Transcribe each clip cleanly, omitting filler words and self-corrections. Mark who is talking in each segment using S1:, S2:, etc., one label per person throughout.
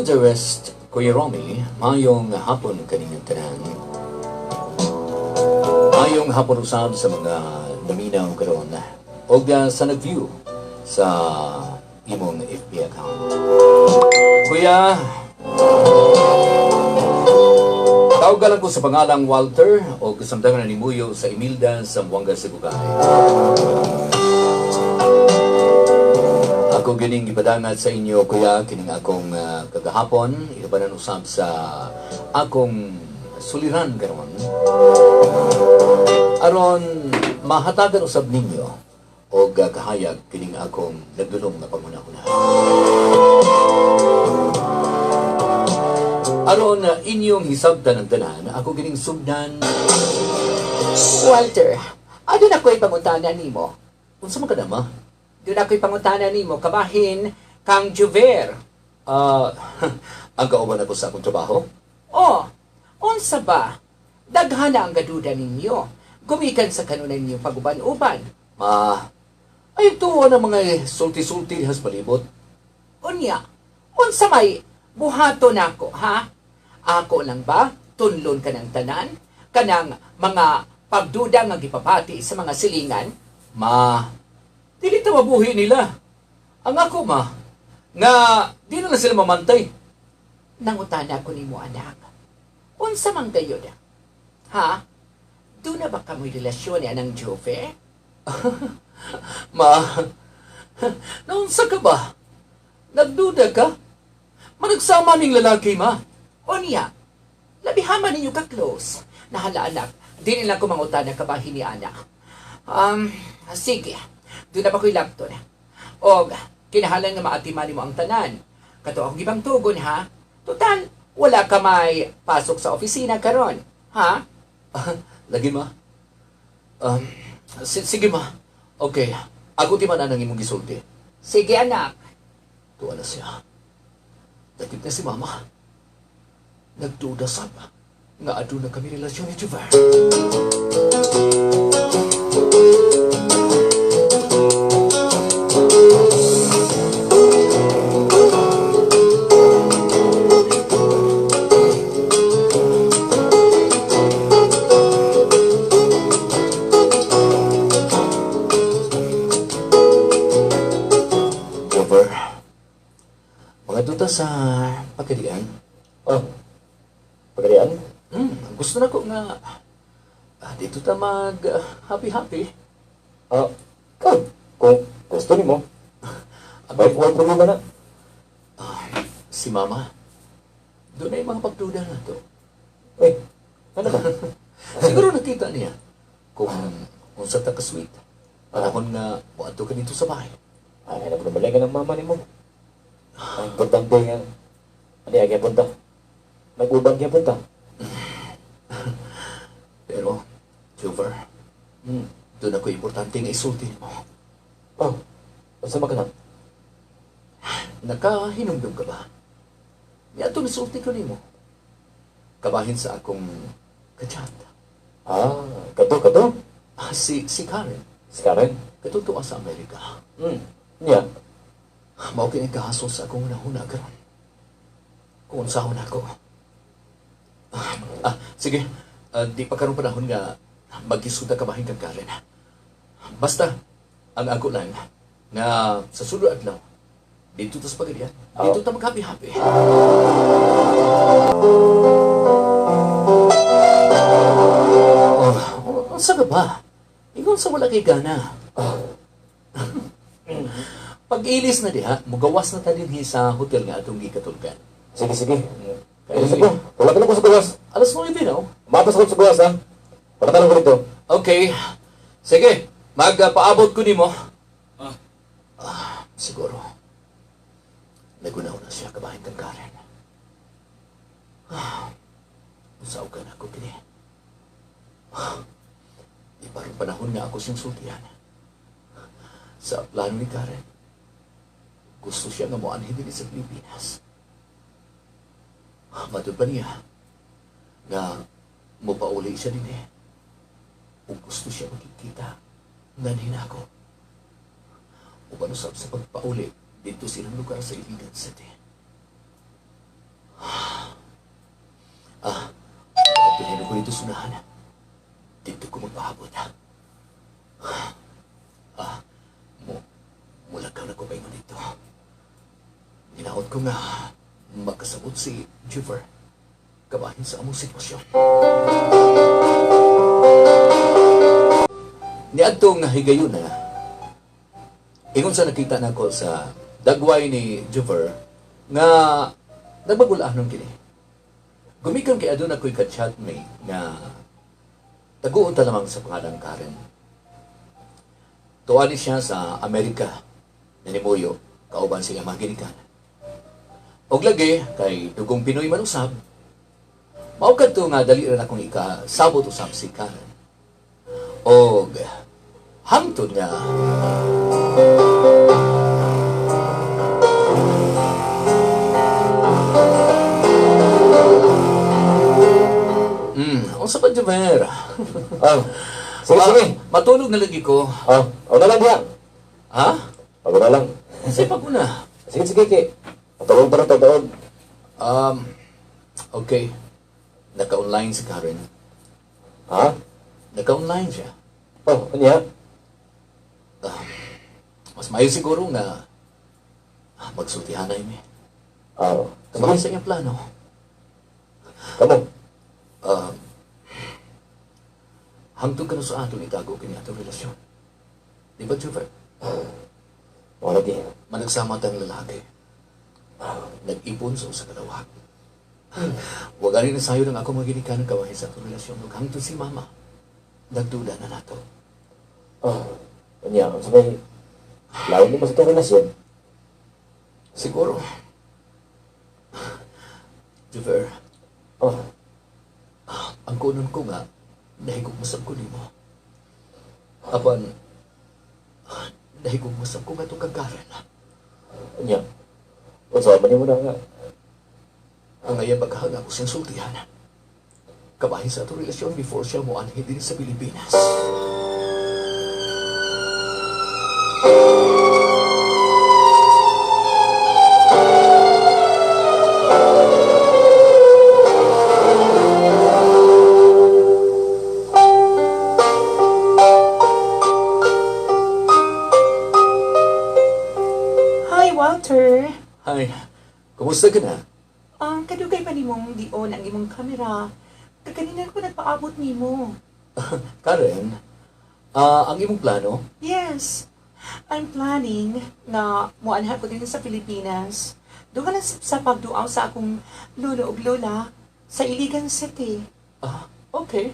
S1: Hello, dearest Kuya Romy. Mayong hapon kaninyong tanan. Mayong hapon usab sa mga naminaw karon og sa nag-view sa imong FB account. Kuya, tawag lang ko sa pangalang Walter o kasamtangan na ni Muyo sa Imelda, Zamboanga, Sibugay. Ako gining gipadangat sa inyo, kuya, kining akong kagahapon, ibanan usab sa akong suliran karon. Aron mahatagan usab ninyo og kahayag kining akong nagdulong nga panghuna-huna. Aron inyong hisabtan ang tanan, ako kining sugdan.
S2: Walter, aduna ko'y pangutana nimo.
S1: Unsa man ka na, ma?
S2: Doon ako'y pangutana nimo kabahin kang Juver.
S1: Ang kauban ako sa akong trabaho?
S2: Oh, unsa ba? Daghana ang gaduda ninyo. Gumikan sa kanunan ninyo paguban-uban.
S1: Ma, ay tuwa na mga sulti-sulti has palibot.
S2: Unya, unsa may buhato nako, ha? Ako lang ba tunlon ka ng tanan? Kanang mga pagduda nga gipapati sa mga silingan?
S1: Ma, dili ta mabuhi nila. Ang ako, ma, nga di na lang sila mamantay.
S2: Nangutana ko nimo, anak. Unsa man gayud? Ha? Doon na ba kamoy relasyon ni anang Jove?
S1: Ma, naunsa ka ba? Nagduda ka? Managsama ning lalaki, ma.
S2: Unya, labihan man ninyo ka-close. Nahala, anak, di nila ko mangutana kabahin ni anak. Sige, doon na ba ko'y lapton? Og, kinahalan nga maatiman nimo ang tanan. Kato akong gibang tugon, ha? Total, wala ka may pasok sa opisina karon, ha?
S1: Lagi, ma. Sige, ma. Okay, ako ti man ang imong gisulti.
S2: Sige, anak.
S1: Tuwa na siya. Dapit na si mama. Nagduda sab nga aduna kami relasyon ni Juvar. Juvar, mga duta sa pagkadian.
S3: Oh, pagkadian?
S1: Gusto na ko nga dito ta mag happy-happy.
S3: Kung gusto nimo.
S1: Abay,
S3: May problema na.
S1: Si mama, doon ay mga pagduda na to.
S3: Uy, ano ba?
S1: Siguro nakita niya kung unsa ta ka-sweet. Panahon nga moadto ka dito sa bahay.
S3: Ay, ano ba ka ng mama nimo? Ang importante nga, ano yung punta? Nag-uban kaya punta.
S1: Pero, Jover, doon ako importante nga isulti mo.
S3: Oh, unsa man ka na?
S1: Nakahinumdum ka ba? Niadto nisulti ko nimo. Kabahin sa akong kachat.
S3: Ah, kato, kato?
S1: Si Karen.
S3: Si Karen?
S1: Katong tuwa sa Amerika.
S3: Niya?
S1: Mao kini kahasol sa akong hunahuna karon. Kung unsahon ako. Sige. Di pa karon panahon nga magkisuda ka bahin kang Karen. Basta, ang ako lang nga sa sulod adlaw, dito ta sa pagadian. Dito ta maghappy-happy. Oh, unsa ka ba? Ingon sa wala kay gana. Pag-ilis na diha, mugawas na ta dinhi sa hotel nga atong gikatulgan.
S3: Sige, sige.
S1: Kay-
S3: Sige, wala ka na ko sa gawas.
S1: Alas 9 na, oh.
S3: Mapas ako sa gawas, ha? Wala ka lang ko dito.
S1: Okay. Sige, magpaabot ko nimo. Siguro. Nagunaw na siya kabahin kang Karen. Usaw ka na ako kini. Di pa rin panahon nga ako siyang sultihan. Sa plano ni Karen, gusto siya nga moanhin din sa Pilipinas. Matod pa niya nga mopauli siya din eh. Ug gusto siya makikita, nanhin ako. Uban usab sa pagpauli dito silang lugar sa Iligan City. dito sunahan. Dito ko magpahabot. Ah, mulakaw na ko pa ingon dito. Ginaot ko nga makasabot si Juver kabahin sa among sitwasyon. Niadtong higayuna, ingon sa nakita nako sa dagway ni Juver nga nagbagulaan nung kini. Gumikan kay aduna ko'y ka-chatmate nga taguon ta lamang sa pangalang Karen. Tuwa ni siya sa Amerika na nimuyo kauban sila mga ginikan. Og lagi kay dugong Pinoy man usab, mao kadto nga dali ra akong ikasabot usab si Karen. Og hangtod nga unsa ba, Jumer?
S3: Ah, sige, sige.
S1: Matulog na lagi ko.
S3: Ah, na lang diha.
S1: Ha?
S3: Pagod na lang.
S1: Sa paguna.
S3: Sige, sige, kay. Patulog pa rin, patulog.
S1: Okay. Naka-online si Karen.
S3: Ha?
S1: Naka-online siya.
S3: Oh, ano?
S1: Mas maayo siguro nga magsultihan na ini.
S3: Ah,
S1: Kabahin
S3: sige.
S1: sa iyang plano.
S3: Kamo.
S1: Hangtod ka na sa atong itago kini atong relasyon. Di ba, Juver?
S3: Wala di.
S1: Managsama tang lalaki. Nag-ipon sa usa ka lawag. Wag ani na sayo ng ako maginikan ng kawahin sa atong relasyon. Ug hangtod si Mama, nagduda na nato.
S3: Ah, ano sa may lain mo sa itong relasyon?
S1: Siguro. Juver,
S3: Oh,
S1: ang kunon ko nga, nahigugmasab ko nimo. Apan, nahigugmasab ko nga itong kagkaran.
S3: ano? Unsa man mo na nga.
S1: Ang ngayon magkahanga ko siyang sultihan. Kabahin sa atong relasyon before siya mo anhi din sa Pilipinas.
S2: Hi, Walter.
S1: Hi, kumusta ka na?
S2: Ang kadugay pa nimong dion ang imong kamera. Kaganina ko nagpaabot nimo.
S1: Karen, ang imong plano?
S2: Yes. I'm planning na muanha ko din sa Pilipinas. Doon ka lang sa pagduaw sa akong lolo ug lola sa Iligan City.
S1: Ah, okay.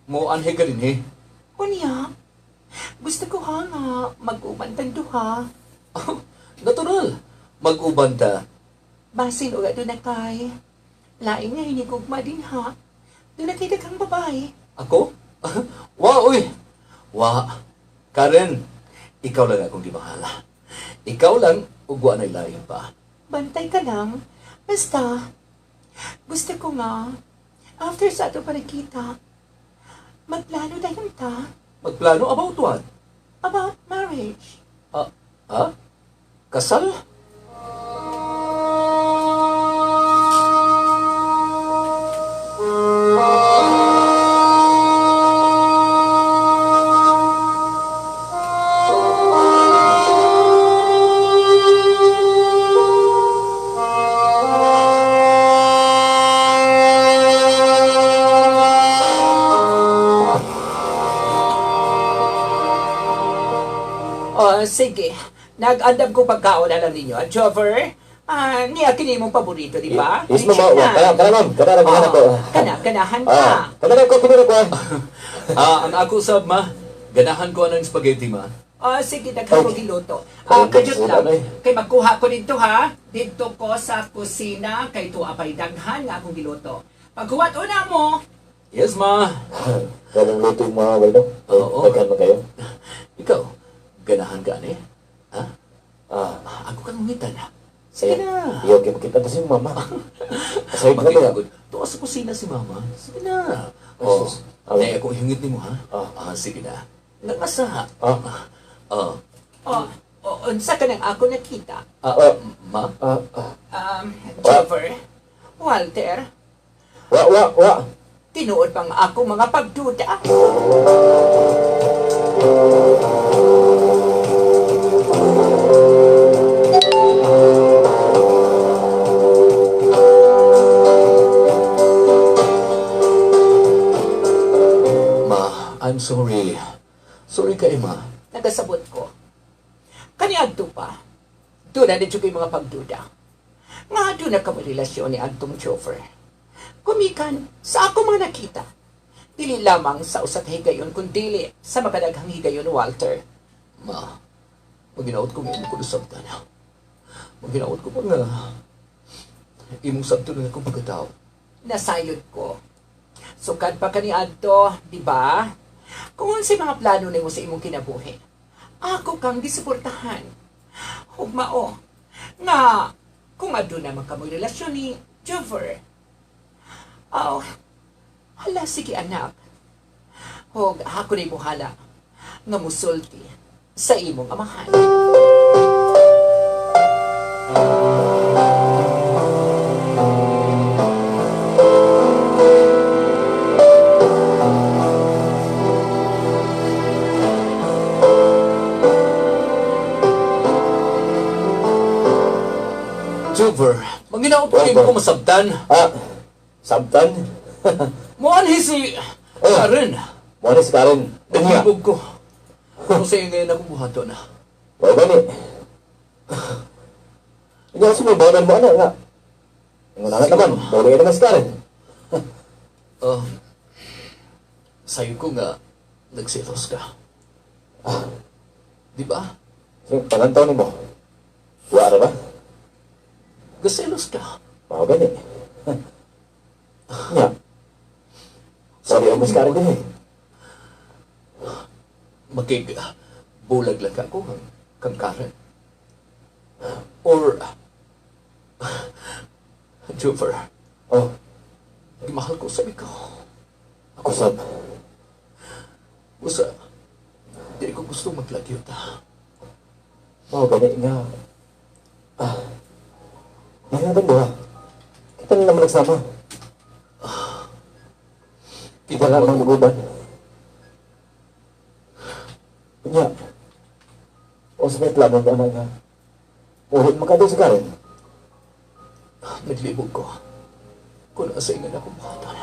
S1: Mo anhi ka din eh.
S2: Unya, gusto ko ha nga mag-uban tang duha.
S1: Natural. Mag-uban ta.
S2: Basin og aduna kay. Lain nga hinigugma din ha. Doon na kay daghang babae.
S1: Ako? Wa, uy. Wa. Karen, ikaw lang akong gibahala. Ikaw lang, ug wa na'y lain pa.
S2: Bantay ka lang. Basta, gusto ko nga, after sa ato panagkita, magplano dayon ta
S1: Magplano about what?
S2: about marriage.
S1: Ah, ah? Kasal?
S2: Oh, sige. Nag-andam ko pagkaon alam ninyo. Jover, niya kini mong paborito, di ba?
S3: Yes, ma'am. Wa, kana, kana, ma'am. Kana, kana, ko.
S2: Kana, kanahan ka.
S3: Ah, kana ko, kana ko.
S1: Ah, ang ako sab ma, ganahan ko anang spaghetti ma.
S2: Oh, sige, daghan ko
S3: Okay.
S2: giluto. Ah,
S3: Okay,
S2: kajut
S3: sige,
S2: lang.
S3: nanay.
S2: Kay magkuha ko dito ha. Dito ko sa kusina kay tuwa pa'y daghan nga akong giluto. Paghuwat una mo.
S1: Yes ma.
S3: Ganang luto yung mga walo.
S1: Oo.
S3: Daghan man kayo.
S1: Ikaw, ganahan ka ani? Ha?
S3: Ah,
S1: Ako kang ngitan. Sige na.
S3: Iyo, kay makita to si mama. Asay ko na
S1: Makita
S3: ba?
S1: ko. Tuwa sa kusina si mama. Sige na.
S3: Ay,
S1: Oh,
S3: sus. Ah.
S1: nay ako hingit nimo ha.
S3: Ah.
S1: Ah, sige na. Nangasa.
S3: Ah.
S1: Ah.
S2: Oh, oh, unsa ka nang ako nakita?
S1: Ah,
S3: Ah.
S1: ma?
S3: Ah, ah.
S2: Jover, Walter,
S3: Wa, wa, wa.
S2: Tinuod bang ako mga pagduda?
S1: Ma, I'm sorry. Sorry kay ma.
S2: Nagasabot ko. Kaniadto pa. Doon na dito ko'y mga pagduda. Nga doon na kamo relasyon ni Antong Jover. Kumikan sa ako mga nakita. Dili lamang sa usa ka higayon kundili sa makadaghang higayon, Walter.
S1: Ma, maginaot ko nga imo ko nasabtan. Maginaot ko pa nga imong sabton nga akong pagkatao.
S2: Nasayod ko. Sukad pa kaniadto, di ba? Kung unsay mga plano nimo sa imong kinabuhi, ako kang gisuportahan. Hugmao, nga kung aduna man kamoy relasyon ni Jover. Oh, hala sige anak. Hog ako na hala nga musulti sa imong amahan.
S1: Jover, maginaot ko imo ko masabtan.
S3: Ah, sabtan?
S1: Moanhi si Karen.
S3: Mo ni si Karen. Unya.
S1: Naglibog ko. Kung sa iyo ngayon akong buhaton na.
S3: Wa gani. Ikaw sa mabanan mo ana nga. Ingon na naman, bawli naman si Karen.
S1: Sayo ko nga nagselos ka. Di ba?
S3: Sige, panantaw nimo. Wa ra ba?
S1: Gaselos ka.
S3: Mao gani. Nya. Sabi mo si Karen din eh.
S1: Makig bulag lang ka ako kang Karen. Or Jover,
S3: Oh,
S1: gimahal ko sa ikaw.
S3: ako sab.
S1: Usa, di ko gusto maglagyo ta.
S3: Mao gani nga. Ah. Di na buha. Kita na naman nagsama. Kita lang
S1: mag-
S3: maguban. Nya. O sa may plano nga nga. Ulit makadto si Karen.
S1: Naglibog ko. Kung nasa ingan akong buhaton.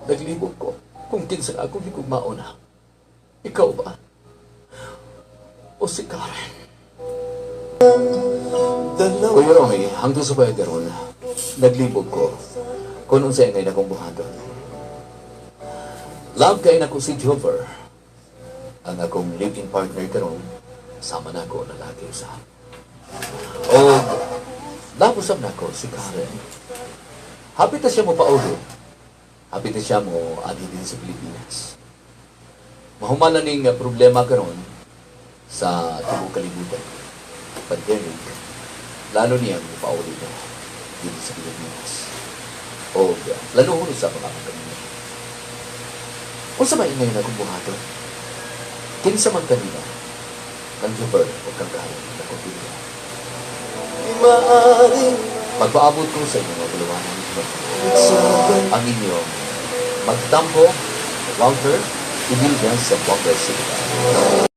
S1: Naglibog ko kung kinsa na akong higugmaon na. Ikaw ba? O si Karen? Kuya Romy, hangtod sa bayad karon, naglibog ko kung unsay ngay akong buhaton. Love kay nako si Jover. Ang akong live-in partner karon, sama na ako na lagi usa. O Napusap na ako si Karen. Hapit na siya mo paulo. Hapit na siya mo anhi din sa Pilipinas. Mahumala ning problema karon sa tibuok kalibutan. Pandemic. Lalo niyang mopaulo na din sa Pilipinas. O lalo ho sa mga pamilya. Unsa ba ingay na akong buhaton? Kinsa man kanina, kang Jover o kang Karen na kontinua. Magpaabot ko sa inyong mga ang inyong magtampo, Walter, Emilio sa Boca City.